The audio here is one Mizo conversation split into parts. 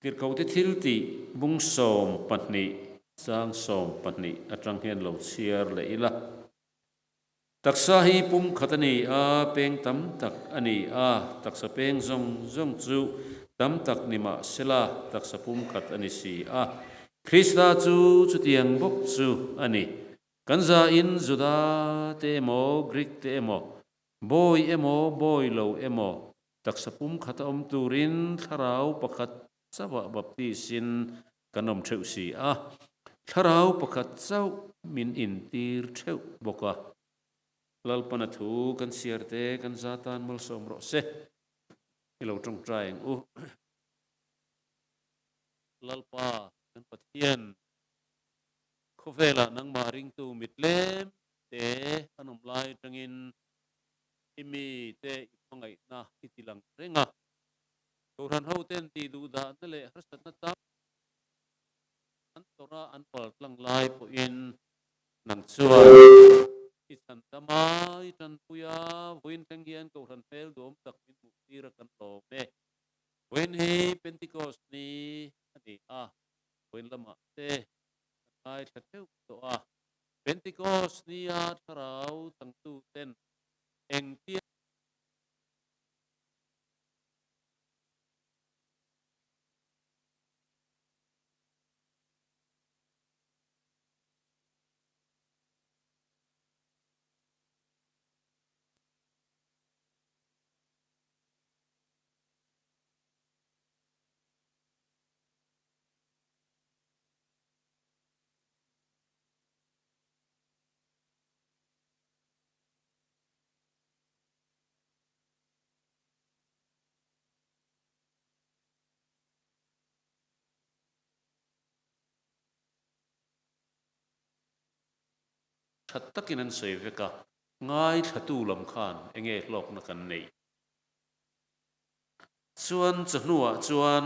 Tirhkohte thiltih bung 12 chang 12 atang hian lo chhiar leh ila. Taksa hi pum khat a ni a, peng tam tak a ni a, taksa peng zawng zawng chu tam tak ni mah sela taksa pum khat a ni si a. Krista chu chutiang bawk chu a ni. Kan zain Juda te emaw, Greek te emaw, bawi emaw, bawi lo emaw, Taksa pum khata awm turin thlarau pakhat chauhah baptis-in kan awm theuh si a, thlarau pakhat chauh min intir theuh bawk a. Lalpana thu kan siar te kan za tan malsawm rawh se. I lo tawngtai ang u. Lalpa kan Pathian, khawvelah nangmah ringtu mitlem te an awm lai atangin I mite i hmangaihna i ti lang reng a. Kohhran hoten tih duhdahna leh harsatna tam an tawrh a, an pal tlang lai pawhin nang chuan i chhan tam a, i tanpui a, vawiin thleng hian kohhran hmel duhawm tak min hmuh tir a kan lawm e. Vawiin hi Pentecost ni a ni a, vawiin lamah te kan ngaithla theuh tawh a. Pentecost nia thlarau changtuten engtia Tha takin an sawi vek a, ngaithlatu lam khan enge hlawkna kan neih? Chuan chawhnuah chuan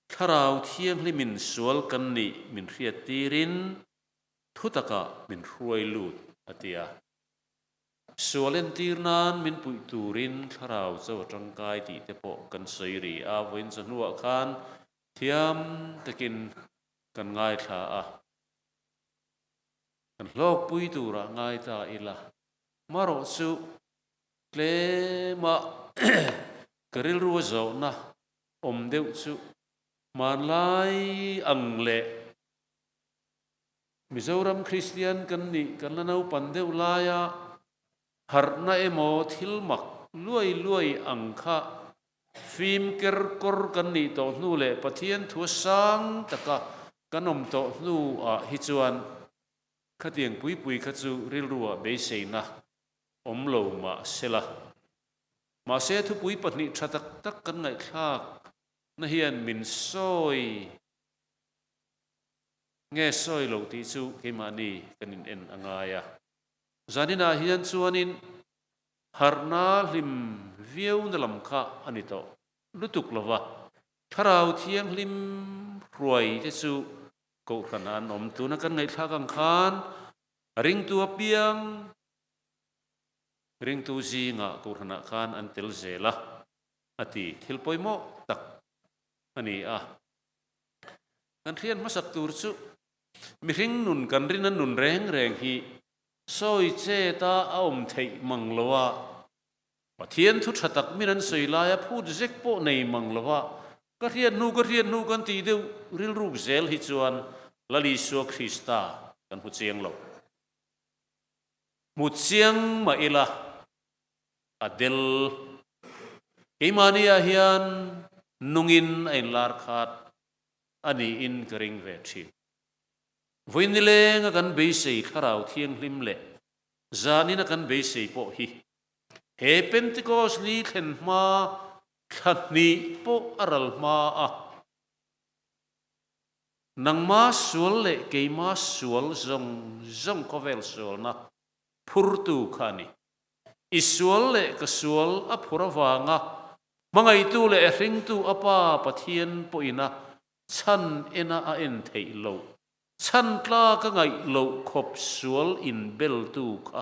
Thlarau Thianghlimin sual kan nih min hriat tirin thu takah min hruai lut a ti a. Sual entir nan min puih turin thlarau cho a tangkai tih te pawh kan sawi ri a, vawiin chawhnuah khan thiam takin kan ngaithla a. Kan hlawkpui turah ngai ta ila, marawh chu tlema ka rilru a zawhna awm deuh chu hmanlai ang leh Mizoram Kristian kan nih kan la naupan deuh laia harhna emaw thil mak luai luai ang kha fim ker kawr kan nih tawh hnu leh Pathian thu a sang taka kan awm tawh hnu ah hi chuan khatiang pui pui kha chu rilru ah beiseina awm lo mah sela. Mahse thupui pahnih tha tak tak kan ngaihthlak na hian min sawi. Nge sawi lo tih chu keimahni kan in en a ngai a. Zaninah hian chuanin harhna hlim viauna lam kha a ni tawh lutuk lo va, Thlarau Thianghlim hruai te chu Kohhran ah an awm. Tuna kan ngaihthlak ang khan ringtu apiang ringtu zingah Kohhran ah khan an tel zel a, a ti. Thil pawimawh tak a ni a. Kan hriat hmasak tur chu mihring nun kan rin a nun reng reng hi sawi chet a a awm theih mang lo a, Pathian thu tha tak min an sawi laia phut zek pawh nei mang lo a, ka hriat hnu ka hriat hnu kan tih deuh rilruk zel hi chuan Lal Isua Krista kan hmu chiang lo. Hmu chiang mah ila a del. Keimahniah hian nungin a inlar khat a niin ka ring ve thin. Vawi nilenga kan beisei Thlarau Thianghlim leh zanina kan beisei pawh hi he Pentecost ni thlen hma thla hnih pawh a ral hma a, nangma sual leh keima sual zawng zawng khawvel sualna phurtu kha a ni. I sual leh ka sual a phur avanga hmangaihtu leh hringtu a Pa Pathian pawhin a chhan ena a en theih loh, chhan tlak a ngaih loh khawp sual inbeltu kha.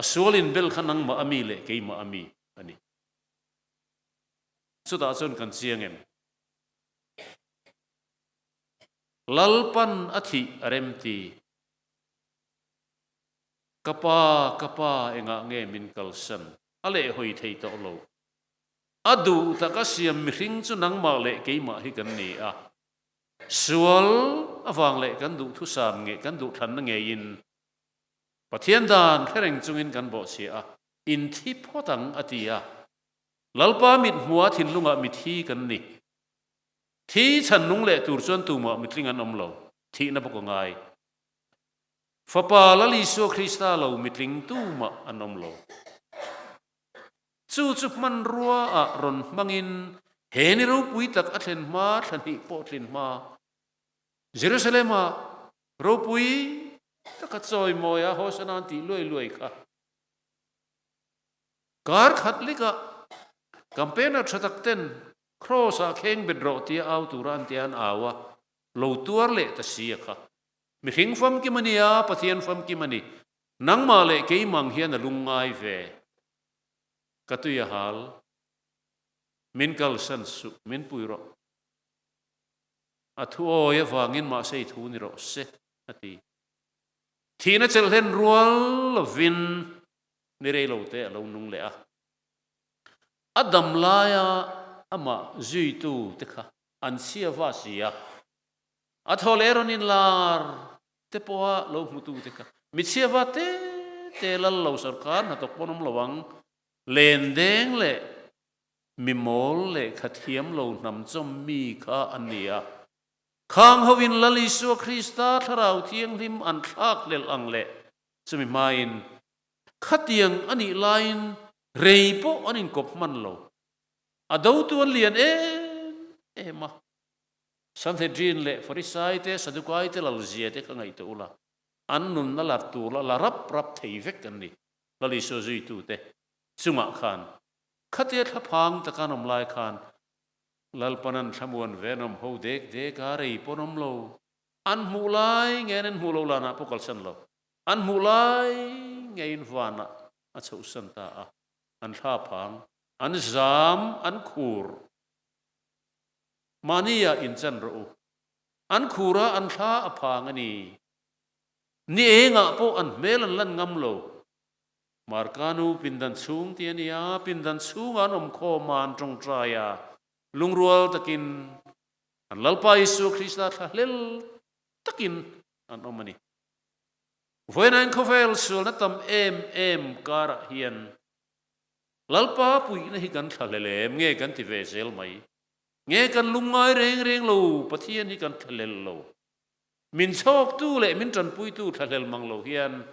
A sual inbel kha nangmah a mi leh keimah a mi a ni. Chutah chuan kan chiang em? Lalpan a thih a remti. Ka pa, ka pa, engah nge min kalsan? A lehhawi thei tawh lo. A duh taka siam mihring chu nangmah leh keimah hi kan ni a. Sual avang leh kan duhthusam nge kan duhthlanna ngeiin Pathian dan hre reng chungin kan bawhchhia a, in thi phawt ang a ti a. Lalpa mit hmua thinlungah mithi kan ni. Thi chhan nung leh tur chuan tumah mitling an awm lo, thihna bawk a ngai. Fapa Lal Isua Krista lo mitling tumah an awm lo. Chu chu hmanrua ah rawn hmangin he ni ropui tak a thlen hma thla hnih pawh tlin hma Jerusalem ah ropui taka chawimawi a Hosana an tih luai luai kha kar khat lek ah campaigner tha tak ten Kraws ah kheng bet rawh tia au tura an tia an au a, lo tuar leh ta si a kha. Mihring famkim a nia, Pathian famkim a ni. Nangmah leh keimang hian a lungngai ve. Ka tui a hal. Min kalsan suh, min pui rawh. A thu awi avangin mahse i thu ni rawh se, a ti. Thihna chelh hlen rual lovin ni rei lo te a lo nung leh a. A dam laia amah zuitu te kha an chhia va si a, a thaw leh rawn inlar te pawha lo hmutu te kha mi chhia va te te lal lo sorkar hnathawk pawn awm lo ang, len deng leh mi mawl lehkha thiam lo hnam chawm mi kha an ni a. Khang hoin Lal Isua Krista Thlarau Thianghlim an thlak hlelh ang leh chumi hmain Khatiang a nih laiin rei pawh an inkawp hman lo. A dotu an lian em em a. Sanhedrin leh Farisai te, Sadukai te lalzia te kha ngaihtuah ula, an nunna la tur la la rap rap thei vek an ni. Lal Isua zuitute chungah khan khatia thlaphang taka an awm lai khan Lalpan an thlamuan ve an awm ho dek dek a, rei pawh an awm lo. An hmuh lai nge an inhmuh loh lanah pawh kalsan lo. An hmuh lai ngeiin vanah a chhohsan ta a, an thla phang, an zam, an khur. Mahnia inchan rawh u. An khur a, an thla a phang a ni. Ni engah pawh an hmel an lan ngam lo. Marka nu pindan chhung tih a ni a, pindan chhungah an awm khawm a, an tawngtai a, lungrual takin an Lalpa Isua Krista thla hlel takin an awm a ni. Vawiinain khawvel sualna tam em em karah hian Lalpa puihna hi kan thlahlel em? Nge kan ti ve zel mai? Nge kan lungngai reng reng lo? Pathian hi kan thlahlel lo. Min chhawktu leh min tanpuitu thlahlel mang lo hian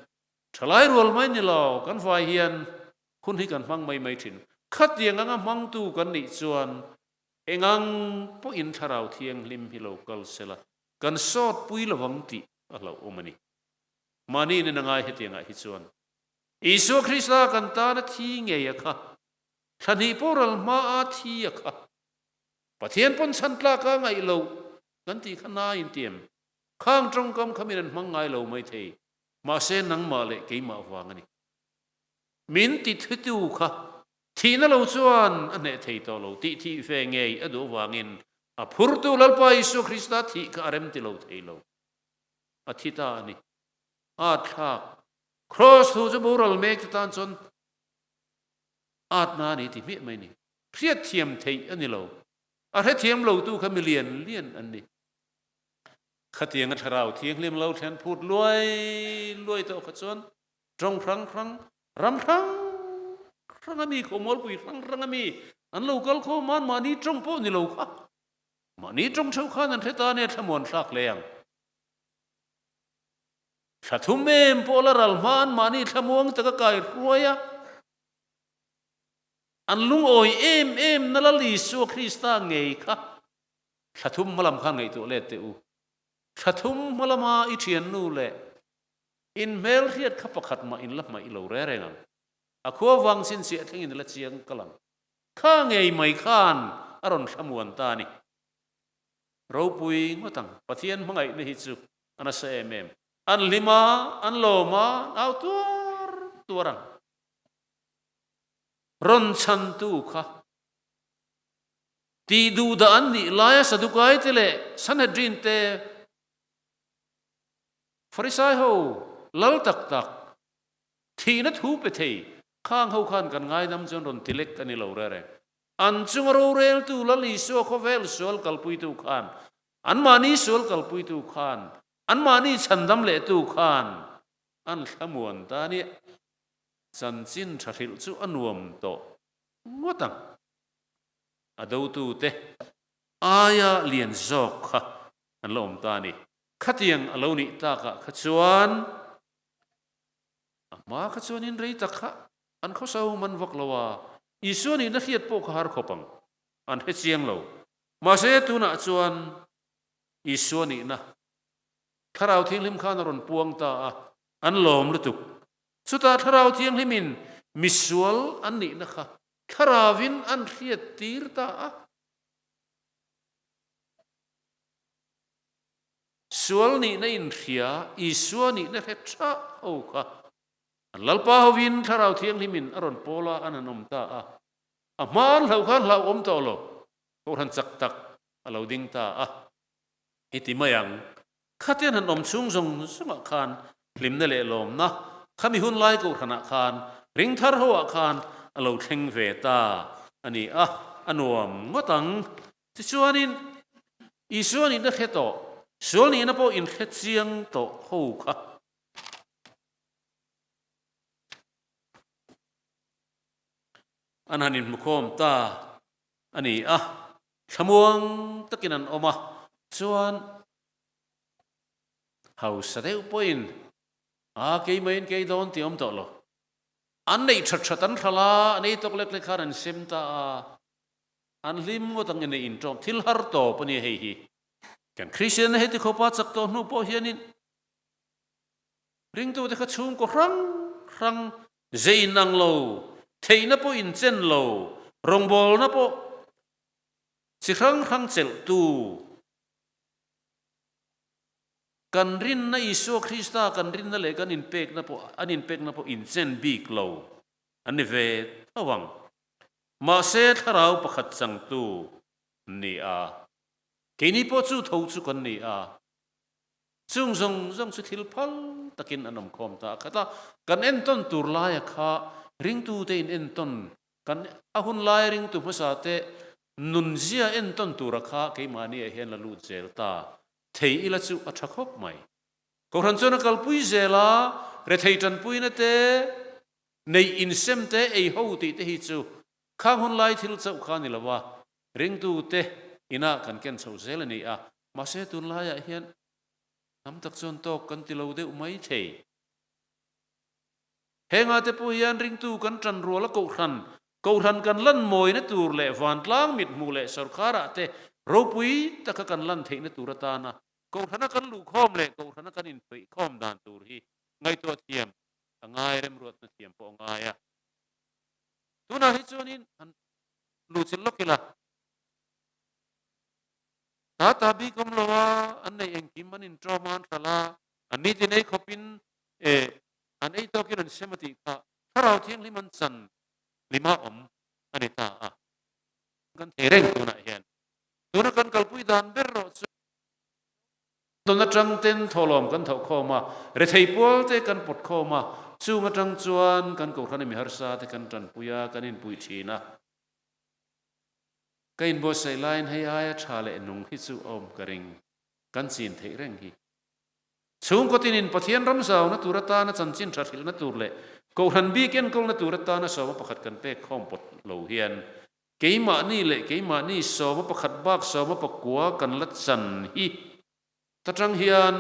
thalai rual mai ni lo, kan vai hian hun hi kan hmang mai mai thin. Khatiang anga hmangtu kan nih chuan engang pawhin Thlarau Thianghlim hi lo kal sela kan sawtpui lovang tih a hlauhawm a ni. Mahni nen a ngai hetiangah hi chuan Isua Krista kan tana thi ngei a kha, thla hnih pawh ral hmaa thi a kha, Pathian pawn chhan tlak a ngaih loh kan tih kha na in ti em? Khang tawngkam kha min an hmang ngai lo mai thei, mahse nangmah leh keimah vang a ni. Min ti thitu kha thihna lo chuan a hneh thei tawh lo tih thih ve ngei a duh avangin a phurtu Lalpa Isua Krista thih kha a rem ti lo thei lo. A thi ta a ni. At thlak. Kraws thu chu boral mek te tan chuan atna a ni ti hmiah mai a ni. Hriatthiam theih a ni lo. A hrethiam lo tu kha mi lian lian an ni. Khatiang a thlarau thianghlim lo thlen phut luai luai tawh kha chuan tawng hrang hrang, ram hrang hrang a mi, khawmualpui hrang hrang a mi an lo kal khawm a, anmahni tawng pawh ni lo kha. Mahni tawng theuh khan an hre ta nia thlamuan thlak hle ang. Thla thum em pawh la ral hma an mahni thlamuang taka kai hruai a, an lungawi em em na Lal Isua Krista ngei kha thla thum hma lam khan ngaihtuah let teh u. Thla thum hma lama i thiannu leh in hmelhriat kha pakhat mah in la hmaih lo re reng ang. A khua vang chhinchhiah thlengin i la chiang kal ang. Kha ngei mai khan a rawn thlamuan ta a ni. Ropui ngawt ang. Pathian hmangaihna hi chu a nasa em em. An hlim a, an lawm a, an au tuar tuar ang. Rawn chhantu kha tih duh dah an nih laia Sadukai te leh Sanhedrin te. Farisai ho lal tak tak, thihna thu pe thei khang ho khan kan ngaidam chuan rawn ti lek a ni lo rere. An chunga roreltu Lal Isua khawvel sual kalpuitu khan, anmahni sual kalpuitu khan, anmahni chhandam lehtu khan an thlamuan ta nia. Chanchin tha hrilh chu a nuam tawh ngawt ang. A dotute aia lian zawk kha an la awm ta a ni. Khatiang a lo nih takah kha chuan a hma kha chuanin rei tak kha an khawsau man vak lo a, Isua nihna hriat pawh kha har khawp ang, an hre chiang lo. Mahse tunah chuan Isua nihna Thlarau Thianghlim khan a rawn puang ta a, an lawm lutuk. Chutah Thlarau Thianghlimin misual an nihna kha Thlarauvin an hriat tir ta a. Sual nihna inhria, Isua nihna hre tha ho kha an Lalpa hovin Thlarau Thianghlimin a rawn pawl a, an han awm ta a. A hma an hlauh khan hlauhawm tawh lo, Kohhran chak tak a lo ding ta a. I ti mai ang, khatian han awm chhung zawng zawngah khan hlimna leh lawmna khami hun lai Kohhranah khan ringthar hoah khan a lo thleng ve ta a ni a, a nuam ngawt ang. Tichuanin, Isua nihna hre tawh, sual nihna pawh inhre chiang tawh ho kha. An han inhmukhawm ta a ni a, thlamuang takin an awm a, chuan hausa deuh pawhin a keimah-in kei dawn tih a awm tawh lo. An neih that that an hral a, an ei tawk lek lek khan an sem ta a. An hlim ngawt ang ina inṭawm thil har tawp a nia hei hi. Kan Kristianna heti khawpa chak tawh hnu pawh hianin ringtute kha chhungkaw hrang hrang zei inang lo, theihna pawh inchen lo, rawngbawlna pawh chi hrang hrang chelhtu kan rinna Isua Krista kan rinna leh kan inpekna pawh an inpekna pawh inchen bik lo an ni ve tho ang. Mahse thlarau pakhat changtu an ni a, keini pawh chu tho chu kan ni a, chung zawng zawng chu thil phal takin an awm khawm ta a khat a, kan entawn tur laia kha ringtute in entawn kan a hun laia ringtu hmasa te nunzia entawn tura kha keimahni ah hian la lut zel ta thei ila chu a tha khawp mai. Kohhran chuan a kalpui zel a, rethei tanpuina te, Neih insem te, ei ho tih te hi chu khang hun lai thil chauh kha a ni lo a, ringtu te inah kan ken chhoh zel a ni a, mahse tunlaiah hian hnam tak chuan tawk kan ti lo deuh mai thei. Hengah te pawh hian ringtu kan tan rual a kohhran, kohhran kan lan mawina tur leh vantlang mithmuh leh sorkarah te ropui taka kan lan theihna tur atana kohhrana kan luhkhawm leh kohhrana kan inpheihkhawm dan tur hi ngaihtuah thiam a ngai remruatna thiam pawh a ngai a. Tunah hi chuanin han luhchilh lawk ila, ta ta bik awm lo a, an neih engkim an inṭawm a, an hralh a, an nitin ei khawpin eh an ei tawkin an sem a tih kha Thlarau Thianghlim an chan hlima awm a ni ta a. Kan thei reng tunah hian. Tuna kan kalpui dan ber erawh chu. Tawn atang ten thawhlawm kan thauh khawm a, rethei pual te kan pawt khawm a, chung atang chuan kan kohhran i mi harsa te kan tanpui a, kan inpui thin a. Ka inbuatsaih laiin hei aia tha leh nung hi chu a awm ka ring, kan chin theih reng hi. Chhungkaw tinin Pathian ram zauna tur atana chanchin tha hrilhna tur leh kohhran bik enkawlna tur atana sawma pakhat kan pek khawm pawt lo hian Keimahni leh keimahni sawma pakhat bak sawma pakua kan la chan hi ta tang hian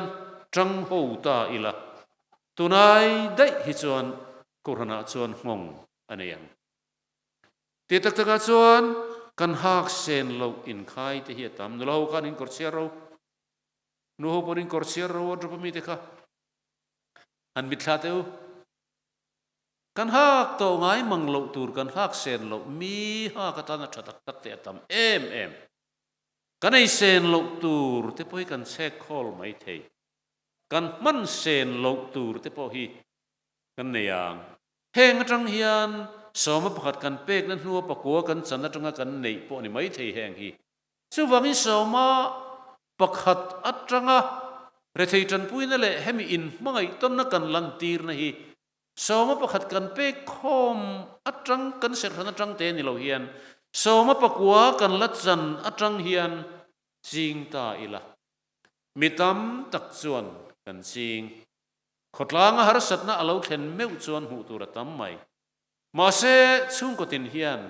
tang ho ta ila, tunai daih hi chuan Kohhranah chuan nghawng a nei ang. Tih tak takah chuan kan hak sen loh inkhai te hi a tam. Nula ho khan in kawr chhiar ro, nu ho pawn in kawr chhiar ro a drop a mite kha han mitthla teh u. Kan hak tawh ngai mang loh tur kan hak sen loh mi hak atan a tha tak tak te a tam em em. Kan ei sen loh tur te pawh hi kan chhek khawl mai thei. Kan hman sen loh tur te pawh hi kan nei ang. Heng atang hian sawma pakhat kan pekna hnua pakua kan chan atanga kan neih pawh a ni mai thei heng hi. Chuvangin sawma pakhat atanga. Rethei tanpuina leh hemi inhmangaih tawnna kan lantirna hi sawma pakhat kan pek khawm atang kan serhran atang te ni lo hian sawma pakua kan la chan atang hian ching ta ila. Mi tam tak chuan kan ching. Khawtlanga harsatna a lo thlen meuh chuan hmuh tur a tam mai. Mahse, chhungkaw tin hian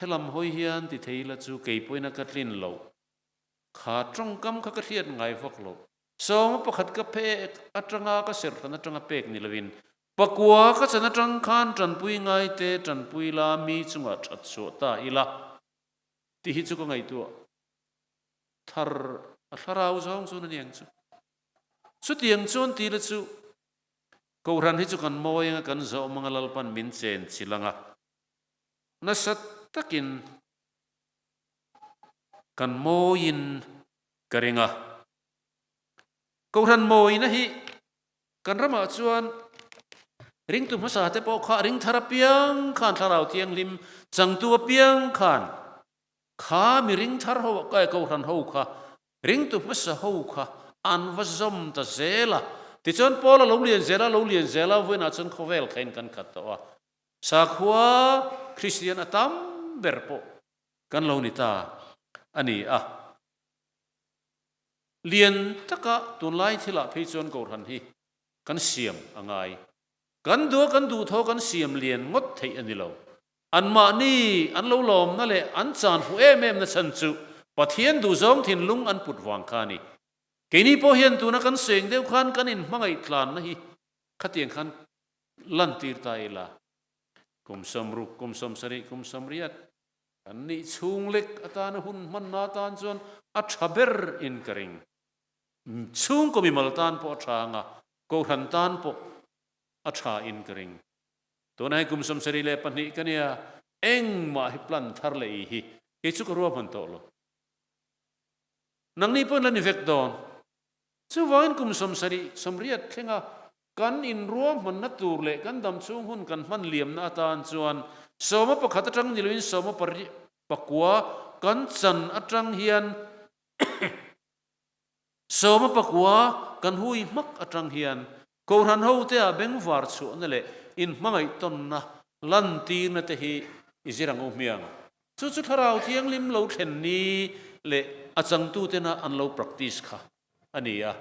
helam hawi hian ti thei ila chu kei pawhin a ka tlin loh. Kha tawngkam kha ka hriat ngai vak lo. Sawma pakhat ka pek atanga ka serhtan atanga pek ni loin pakua ka chan atang khan tanpui ngaite tanpui la mi chungah that chhuah ta ila tih hi chu ka ngaihtuah thar a thlarau zawng chuan a ni ang chu. Chutiang chuan ti la chu Kohhran hi chu kan mawi anga kan zawh anga Lalpan min chen chilh anga nasa takin Kan mawiin ka ring a. Kohhran mawina hi kan ramah chuan ringtu hmasa te pawh kha ring thar apiang khan thlarau thianghlim changtu apiang khan kha mi ring thar ho kohhran ho kha ringtu hmasa ho kha an va zawm ta zel a. Tichuan Paul a lo lian zel a, lo lian zel a, vawiinah chuan khawvel khain kan khat tawh a. Sakhua Kristian a tam ber pawh kan lo ni ta a ni a. Lian taka tunlai thilah phei chuan Kohhran hi kan siam a ngai. Kan duh a kan duhthaw kan siam lian ngawt theih a ni lo. Anmahni an lo lawmna leh an chan fuh em em na chhan chu Pathian duhzawng thinlung an put vang kha a ni. Keini pawh hian tuna kan seng deuh khan kan inhmangaih tlanna hi khatiang khan lantir ta ila. Kum 60, kum 70, kum 80 kan nih chhung lek atana hun hmanna atan chuan a tha ber in ka ring. Chhungkaw mimal tan pawh a tha anga, Kohhran tan pawh a tha in ka ring. Tunah hi kum 72 ka nia, engmah hi plan thar leh i hi kei chu ka ruahman tawh lo. Nangni pawhin la ni vek dawn. Chuvangin kum 70, 80 thlenga Kan inruahmanna tur leh kan damchhung hun kan hman liamna atan chuan sawma pakhat atang ni loin sawma pakua kan chan atang hian sawma pakua kan hui hmak atang hian Kohhran hote ah bengvar chhuahna leh inhmangaih tawnna lantirna te hi i zir ang u hmiang. Chu chu Thlarau Thianghlim lo thlen ni leh a changtutena an lo practice kha. a ni a,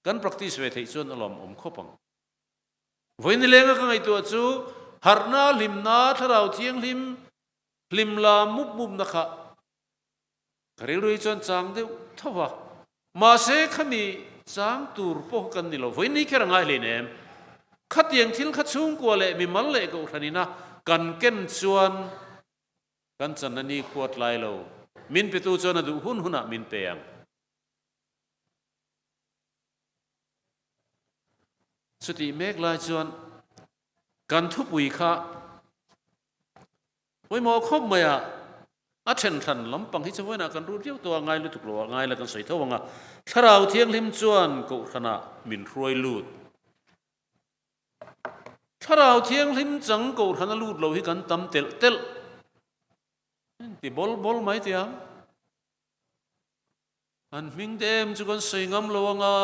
kan practice ve theih chuan a lawmawm khawp ang. Vawi nilenga ka ngaihtuah chu harhna, hlimna, thlarau thianghlim, hlimla mup mupna kha ka rilru hi chuan chang deuh tho va, mahse khami chang tur pawh kha kan ni lo, vawi ni kher a ngai hlein em? Khatiang thil kha chhungkua leh mimal leh kohhran ina kan ken chuan kan channa ni khuat lai lo, min petu chuan a duh hun hunah min pe ang. Chutih mek lai chuan kan thupui kha pawimawh khawp mai a, a then hran lampang hi chu vawiinah kan rut viau tawh a, ngai lutuk lo a, ngai la kan sawi tho ang a, Thlarau Thianghlim chuan Kohhranah min hruai lut. Thlarau Thianghlim chang Kohhrana lut lo hi kan tam telh telh. Ti bawl bawl mai teh ang. An hming te em chu kan sawi ngam lo anga,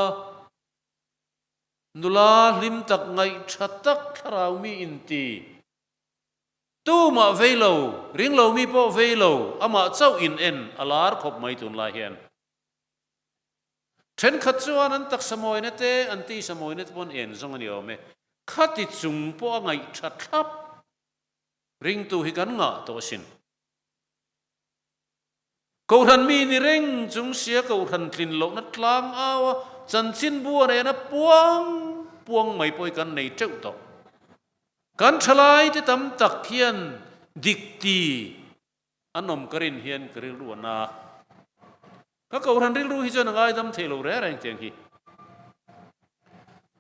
nula hlim tak ngaih tha tak thlarau mi inti. Tumah vei lo, ring lo mi pawh vei lo, amah chauh in en a lar khawp mai tunlai hian. Thenkhat chuan an taksa mawina te, an tisa mawina te pawh an en zawng a ni awm e. Khati chung pawh a ngaih tha thlap ringtu hi kan ngah tawh asin. Kohhran mi ni reng chung sia kohhran tlin lohna tlang au a, chanchinbu a nena puang puang mai pawh hi kan nei teuh tawh. Kan thalai te tam tak hian dik ti an awm ka rin hian ka rilru a na. Ka kohhran rilru hi chuan a ngaidam thei lo reng reng tiang hi.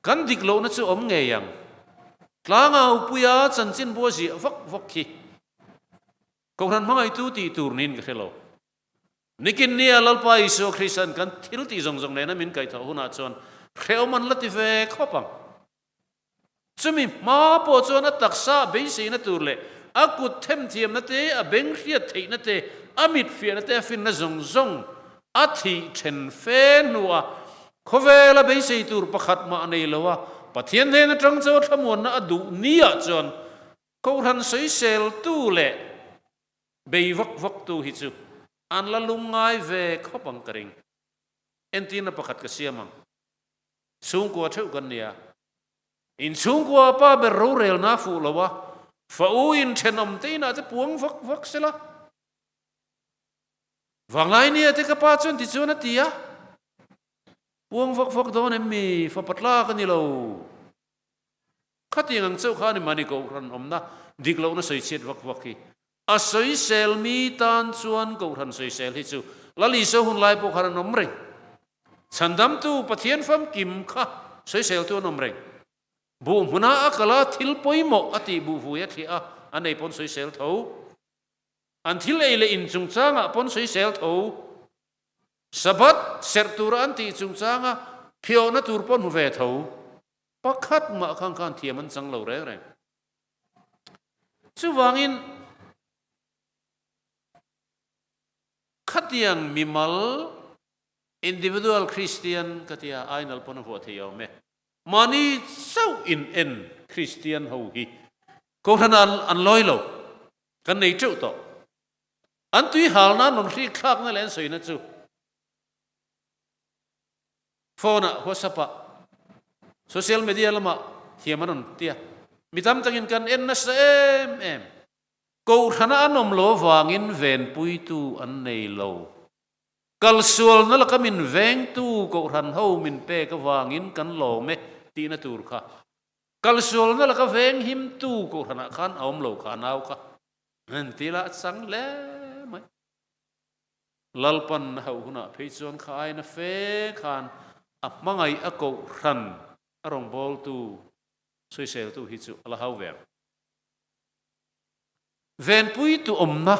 Kan dik lohna chu awm ngei ang. Tlangau puia chanchinbu a ziah vak vak hi. Kohhran hmangaihtu tih tur niin ka hre lo. Nikin nia Lalpa Isua Krista'n kan thil tih zawng zawng nena min kaihthawh hunah chuan hrehawm an la ti ve khawp ang. Chumi hma pawh chuan a taksa a beiseina tur leh a kut themthiamna te, a beng hriat theihna te, a mit fiahna te, a finna zawng zawng a thih then fe hnuah. Khawvela beisei tur pakhat mah a nei lo a, Pathian hnen atang chu a thlamuanna a duh niah chuan Kohhran sawiseltu leh bei vak vaktu hi chu an la lungngai ve khawp ang ka ring. Entirna pakhat ka siam ang. Chhungkua theuh kan nia. Inchhungkua pa ber rorelna a fuh lo a, fa u in thenawm te inah te puang vak vak sela. Vanglai nia te ka pa chuan tichuan a ti a, Puang vak vak dawn em mi, fapa tlak a ni lo. Khatiang ang chauh kha a ni mahni Kohhran awmna dik lohna sawichhiat vak vak hi. A sawisel mi tan chuan Kohhran sawisel hi chu Lal Isua hun lai pawh khan an awm reng. Chhandamtu Pathian famkim kha sawiseltu an awm reng. Buh hmuna a kal a, thil pawimawh a tih buh vui a thliah a, an ei pawn sawisel tho. An thil ei leh in chungchangah pawn sawisel tho. Sabbath serh tura an tih chungchanga phiawhna tur pawn hmu ve tho. Pakhat mah khang khan thiam an chang lo reng reng. Chuvangin khatiang mimal, individual Christian ka tia ainal pawn a huah thei awm e. Mahni chauh in en Christian ho hi Kohhran ah an lawi lo, kan nei teuh tawh. An tui halna an rawn hrik thlakna leh an sawina chu Phone ah, WhatsApp ah, social media lamah thiam an rawn ti a. Mi tam takin kan en nasa em em. Kohhrana an awm lo avangin venpuitu an nei lo. Kalsualna laka min vengtu Kohhran ho min pek avangin kan lawm e tihna tur kha. Kalsualna laka venghimtu Kohhranah khan a awm lo kha a nau kha. Engti lah a chang hle mai. Lalpan a hauh hunah phei chuan kha aina fe khan a hmangaih a kohhran a rawngbawltu sawiseltu hi chu a la hau ve ang. Venpuitu awmna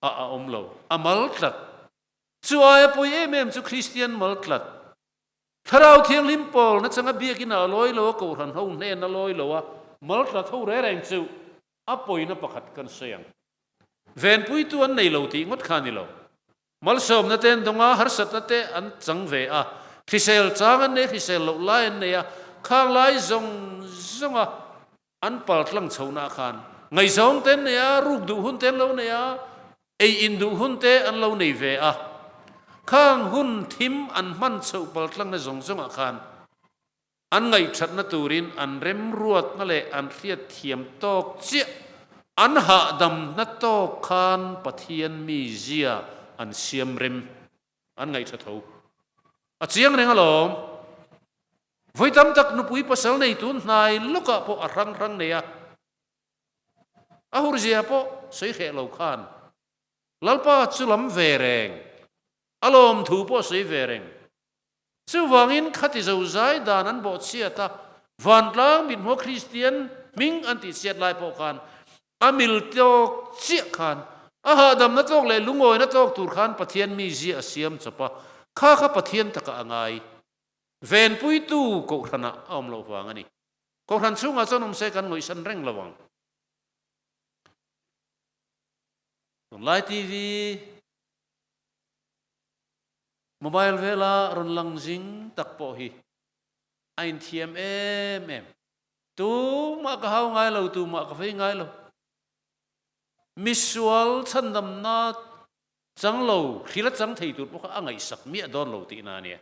a a awm lo, a mal tlat. Chu aia pawi em em chu Kristian mal tlat. Thlarau Thianghlim pawl nachanga biakina a lawi lo a, kohhran ho hnen a lawi lo a, mal tlat ho reng reng chu A pawina pakhat kan sawi ang. Venpuitu an nei lo tih ngawt kha a ni lo. Malsawmna te an dawng a, harsatna te an chang ve a, hrisel chang an nei, hrisel loh lai an nei a, khang lai zawng zawnga an pal tlang chhohnaah khan ngaihzawng te an nei a, ruk duh hun te an lo nei a, ei in duh hun te an lo nei ve a. Khang hun thim an hman chhoh pal tlangna zawng zawngah khan An ngaihthatna turin an remruatna leh an hriatthiam tawk chiah, an hahdamna tawk khan Pathian mizia an siam rem, an ngaihtha tho. A chiang reng alawm. Vawi tam tak nupui pasal nei tun hnai lawkah pawh a hrang hrang nei a, a hurzia pawh sawi hreh lo khan Lalpa chu lam ve reng, a lawmthu pawh sawi ve reng. Chuvangin khati zozai dan an bawhchhiat a, vantlang mithmuh Kristian hming an tihchhiat lai pawh khan a mil tawk chiah khan a hahdamna tawk leh lungawina tawk tur khan Pathian mizia a siam chawp a, kha kha Pathian takah a ngai. Venpuitu Kohhranah a awm loh vang a ni. Kohhran chhungah chuan awm se kan ngawihsan reng lo ang. Tunlai TV. Mobile vela rawn lang zing tak pawh hi a inthiam em em. Tumah ka hau ngai lo, tumah ka vei ngai lo. Misual chhandamna chang lo, hrila chang thei tur pawh kha a ngaihsak miah dawn lo tihna a nia.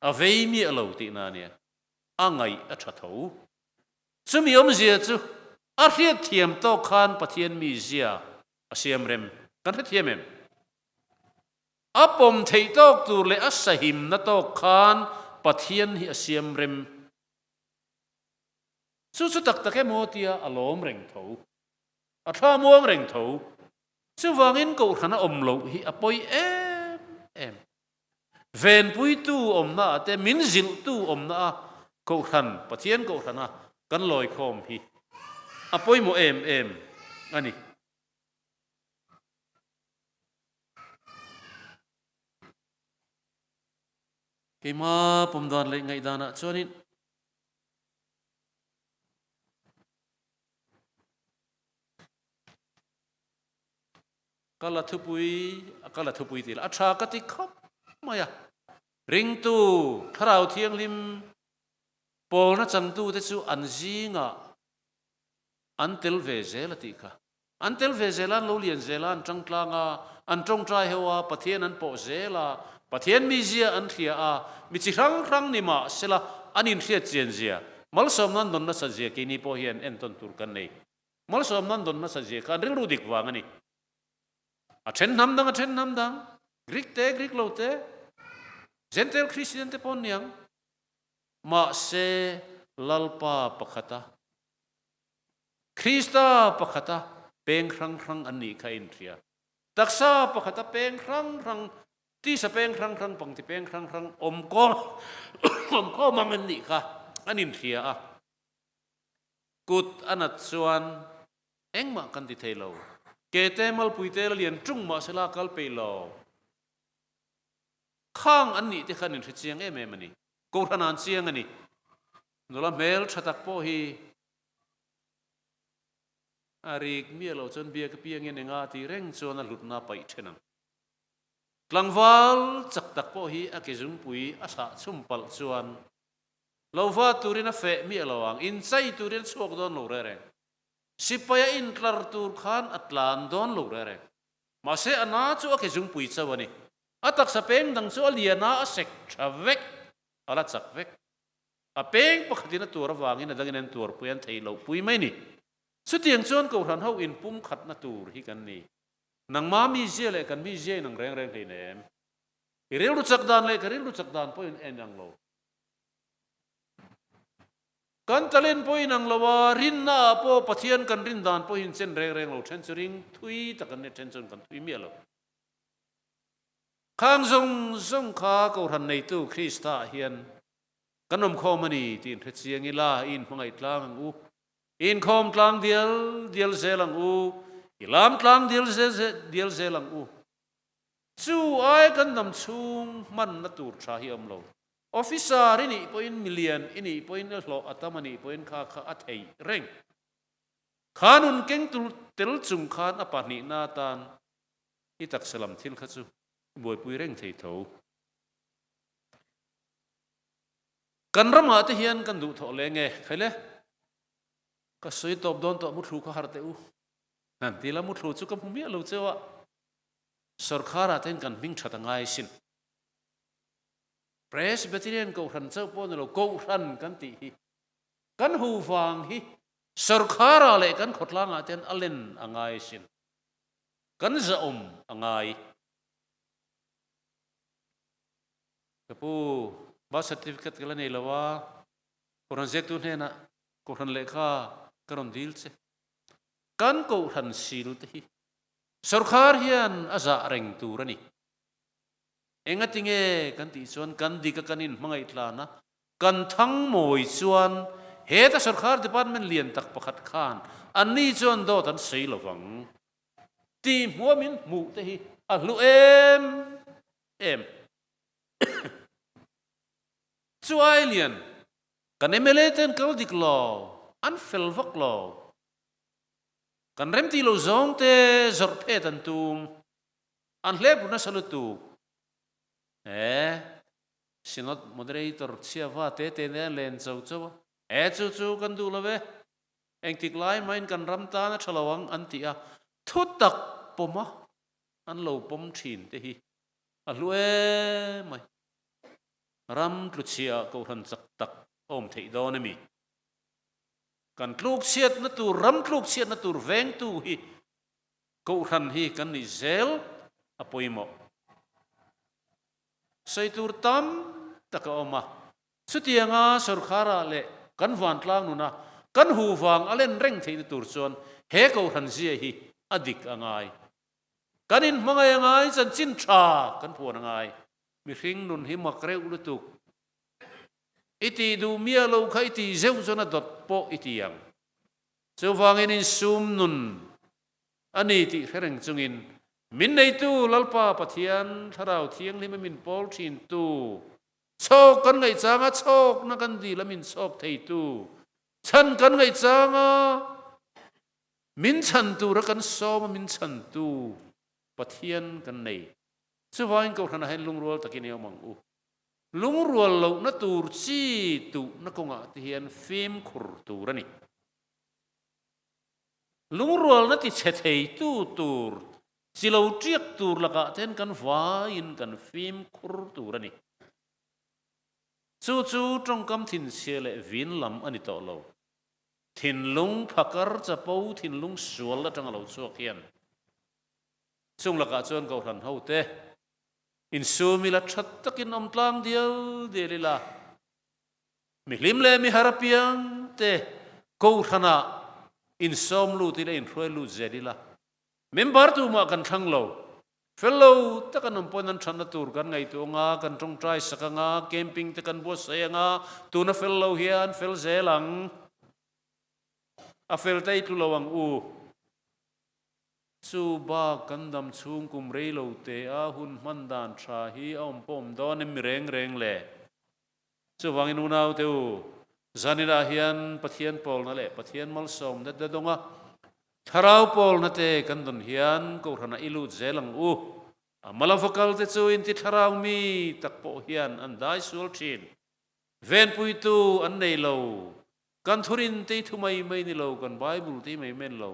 A vei miah lo tihna a nia. A ngaih a tha tho. Chumi awmzia chu a hriatthiam tawk khan Pathian mizia a siam rem. Kan hrethiam em? A pawm theih tawk tur leh a sahimna tawk khan Pathian hi a siam rem. Chu chu tak tak emaw tia a lawm reng tho. A thla muang reng tho. Chuvangin Kohhran a awm loh hi a pawi em em. Venpuitu awmna ah te, min zilhtu awmna a Kohhran, Pathian Kohhrana kan lawikhawm hi a pawimawh em em a ni. Keima pawm dan leh ngaihdanah chuanin ka la thupui, ka la thupui tih lah a tha ka ti khawp mai a. Ringtu Thlarau Thianghlim pawlna changtute chu an zingah an tel ve zel a tih kha. An tel ve zel a, an lo lian zel a, an tangtlang a, an tawngtai ho a, Pathian an pawh zel a, Pathian mizia an hria a, mi chi hrang hrang ni mah sela an inhriat chian zia, malsawmna an dawn nasat zia keini pawh hian entawn tur kan nei. Malsawmna an dawn nasat zia kha an rilru dik vang a ni. A then hnam dang, a then hnam dang, Greek te, Greek lo te, Gentile Christian te pawh an ni ang. Mahse Lalpa pakhata Krista pakhata peng hrang hrang an nih kha a inhria. Taksa pakhata peng hrang hrang, tisa peng hrang hrang, pangti peng hrang hrang awmkawm awmkawm ang an nih kha an inhria a. Kut a nat chuan engmah kan ti thei lo. Ke te malpui te la lian ṭung mahsela kal peih lo. Khang an nih te kha an inhre chiang em em a ni. Kohhran an chiang a ni. Nula hmel ṭha tak pawh hi a rik miah loh chuan biak apiangin enga tih reng chuan a hlutna a paih ṭhen ang. Tlangval chak tak pawh hi a ke zungpui a sah chhum palh chuan lo va turin a feh miah lo ang, inchai turin a chhuak dawn lo reng reng. Sipai a intlar tur khan a tlan dawn lo reng reng. Mahse a na chu a ke zungpui chauh a ni. A taksa peng dang chu a lian a, a sek ṭha vek, a la chak vek. A peng pakhatin a tuar avangin a dangin an tuarpui an theih loh pui mai ni. Chutiang chuan Kohhran ho inpum khatna tur hi kan ni. Nangma mizia leh kan mizia inang reng reng hlein em? I rilru chak dan leh ka rilru chak dan pawh in en ang lo. Kan talent pawh inang lo a, rinna ah pawh Pathian kan rin dan pawh hi inchen reng reng lo. Then chu ring thui tak an ni, then chuan kan thui miah lo. Khang zawng zawng kha Kohhran neitu Krista ah hian Kan awmkhawm a ni tih inhre chiang ila, i inhmangaih tlang ang u. I inkhawm tlang dial dial zel ang u. I lam tlang dial dial zel ang u. Chu ai kan dam chhung hmanna tur tha hi a awm lo. Officer i nih pawhin, milian i nih pawhin, i hlawh a tam a nih pawhin kha kha a theih reng. Kha nun keng tel chung khan a pahnihna atan i taksa lam thil kha chu i buaipui reng thei tho. Kan ramah te hian kan duh thawh leng e, khaile ka sawi tawp dawn tawh muthlu kha har teh u. Han ti la muthlu chu ka hmu miah lo cheu a, sorkharah te hian kan hming that a ngai sin. Presbyterian Kohhran chauh pawh ni lo, Kohhran kan tih hi kan hu vang hi sorkharah leh kan khawtlangah te hian a len a ngai sin. Kan zahawm a ngai. Ka pu, birth certificate ka la nei lo a, Kohhran ziaktu hnenah Kohhran lehkha ka rawn dil che. Kan Kohhran sil te hi sorkar hian a zah reng tur a ni. Engati nge kan tih chuan kan dik a kan inhmangaih tlan a, kan thang mawi chuan heta sorkar department lian tak pakhat khan anni chuan dawt an sawi lo vang tih hmuh a min hmuh te hi a hlu em em. Chu ai lian, kan mla te an kal dik lo, an fel vak lo. Kan remti lo zawng te zawrh phet an tum, an hlep ru nasa lutuk. He Synod Moderator chhiava te te nen an len cho cho a, he chu chu kan duh lo e, engtik lai mahin kan ram tan a tha lo ang an ti a, thu tak pawm a an lo pawm thin te hi a hlu em mai. Ram tluchhia kohhran chak tak a awm theih dawn a mi? Kan tlukchhiatna tur, ram tlukchhiatna tur vengtu hi kohhran hi kan nih zel a pawimawh. Sawi tur tam tak a awm a, chutianga sorkharah leh kan vantlang nuna kan hu vang a len reng theihna tur chuan he kohhran zia hi a dik a ngai. Kan inhmangaih a ngai, chanchin tha kan phuan a ngai. Mihring nun hi mak reuh lutuk. I tih duh miah lo kha i tih zeuh chuan a dawt pawh i ti ang. Chuvangin insum nun a ni tih hre reng chungin min neitu Lalpa Pathian Thlarau Thianghlima min pawl thintu, chhawk kan ngaihchanga chhawkna kan dil a min chhawk theitu, chhan kan ngaihchanga Min chhan tura kan sawm a min chhantu Pathian kan nei. Chuvangin Kohhranah hian lungrual takin i awm ang u. Lungrual lohna tur chi tuhna kawngah te hian fimkhur tur a ni. Lungrualna ti chhe theitu tur chi lo tiak tur lakah te hian kan vaiin kan fimkhur tur a ni. Chu chu tawngkam thinchhia leh vin lam a ni tawh lo. Thinlung phakar chapo thinlung sual atanga lo chhuak hian chung lakah chuan Kohhran hote insum ila tha takin awm tlang dial dial ila, mihlim leh mihar apiang te Kohhranah insawm lut ila inhruai lut zel ila, member tumah kan thlang lo, fel lo tak an awm pawhin an thatna tur kan ngaihtuah anga, kan tawngtai sak anga, camping te kan buatsaih anga, tuna fel lo hian fel zel ang, a fel te i tlu lo ang u. Chu bak kan dam chhung kum rei lo te a hun hman dan tha hi a awm pawh awm dawn em mi reng reng le? Chuvangin unaute u, zaninah hian Pathian pawlna leh Pathian malsawmna te dawnga Thlarau pawlna te kan dawn hian Kohhranah i lut zel ang u. A malava kal te chu inti thlarau mi tak pawh hian an dai sual thin. Venpuitu an nei lo. Kan thurin te i thu mai mai ni lo, kan Bible te i mai men lo.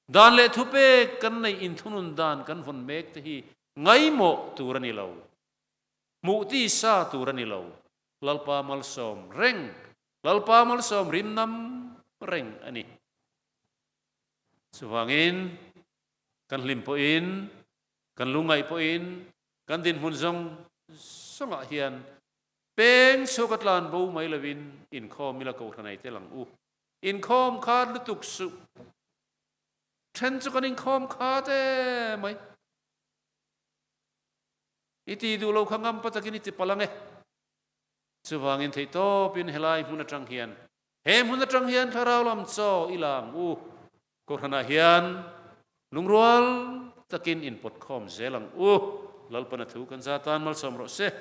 Dan leh thupek kan neih inthunun dan kan vawn mek te hi ngaimawh tur a ni lo. Hmuh tisa tur a ni lo. Lalpa malsawm reng, Lalpa malsawm rimnam reng a ni. Chuvangin kan hlim pawhin, kan lungngaih pawhin, kan dinhmun zawng zawngah hian peng chhuak a tlan bo mai lovin inkhawm ila Kohhran ei tel ang u. Inkhawm khat lutuk suh. Then chu kan inkhawm khat e mai. I ti duh lo kha ngam pa takin i ti palh ang e. Chuvangin theihtawpin helai hmun atang hian, he hmun atang hian thlarau lam chaw i la ang u. Kohhranah hian lungrual takin inpawtkhawm zel ang u. Lalpana thu kan za tan malsawm rawh se.